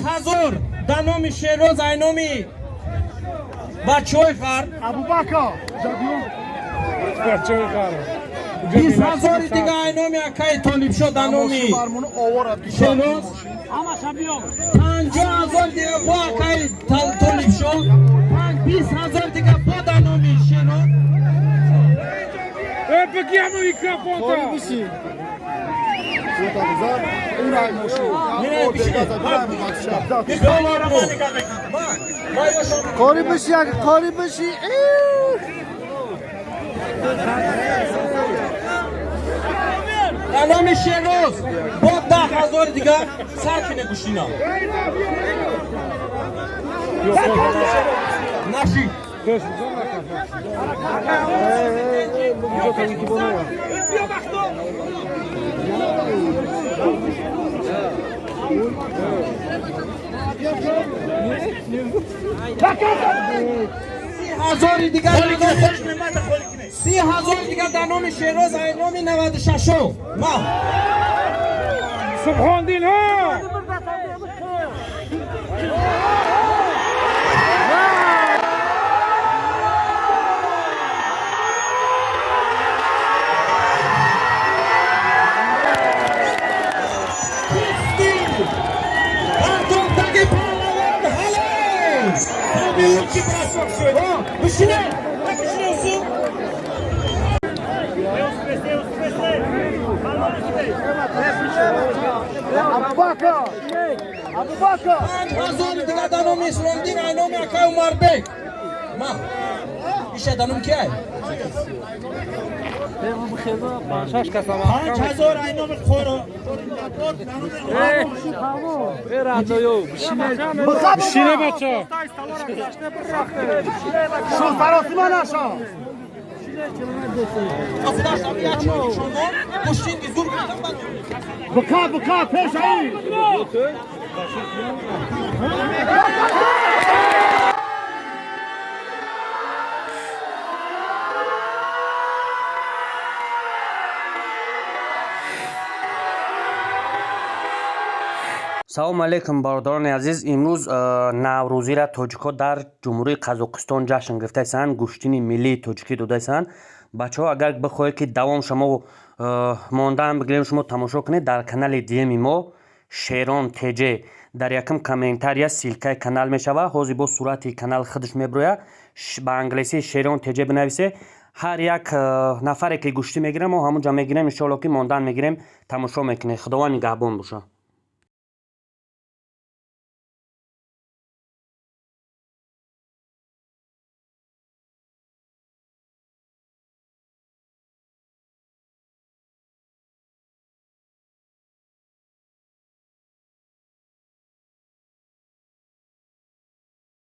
20 ҳазор да номи Шероз, ай номи бачаҳои ғарб. Абубакр. 20 ҳазори дига ай номи акаи Толибшо, да номи Шероз. 50 ҳазор дига бо акаи Толибшо. 20 ҳазор дига бо да номи Шероз. Бигиҳамо микрофонта. Урай мошин. Қори биши, як қори биши. Да номи Шероз бо 10 ҳазори дига. Сар кине гӯштина наши. 30 ҳазори дигар, 30 ҳазори дигар дар номи Шероз, ай номи 96-о ма. Субҳондин ҳо. Антонтаги паҳлавон ҳалол. Бишине, бишине, усу. Абубакр. Абубакр. 5 ҳазори дигар дар номи Исломдин, ай номи акай Умарбек. Ма иша дар номи ки ай? 5 ҳазор ай номи Қоро. Бишине, бача. Шо саросима наша. Худаш як шумо гӯштинги зур гирифтам бад. Бика, бика, пеш ай. Салому алейкум, бародарони азиз. Имрӯз наврӯзиро тоҷикҳо дар Ҷумҳурии Қазоқистон ҷашн гирифтаистанд, гӯштини миллии тоҷикӣ додаистанд. Бачаҳо, агар бихоҳед, ки давом шумо мондан бигирем, шумо тамошо кунед дар канали дуюми мо, Шерон ТЖ. Дар якум комментария ссылкаи канал мешавад. Ҳозир бо сурати канал худаш мебирояд. Ба англисӣ Шерон ТЖ бинависе. Ҳар як нафаре ки гӯштӣ мегирам, мо ҳамунҷа мегирем. Иншоалло, ки мондан мегирем, тамошо мекунед. Худованд нигаҳбон боша.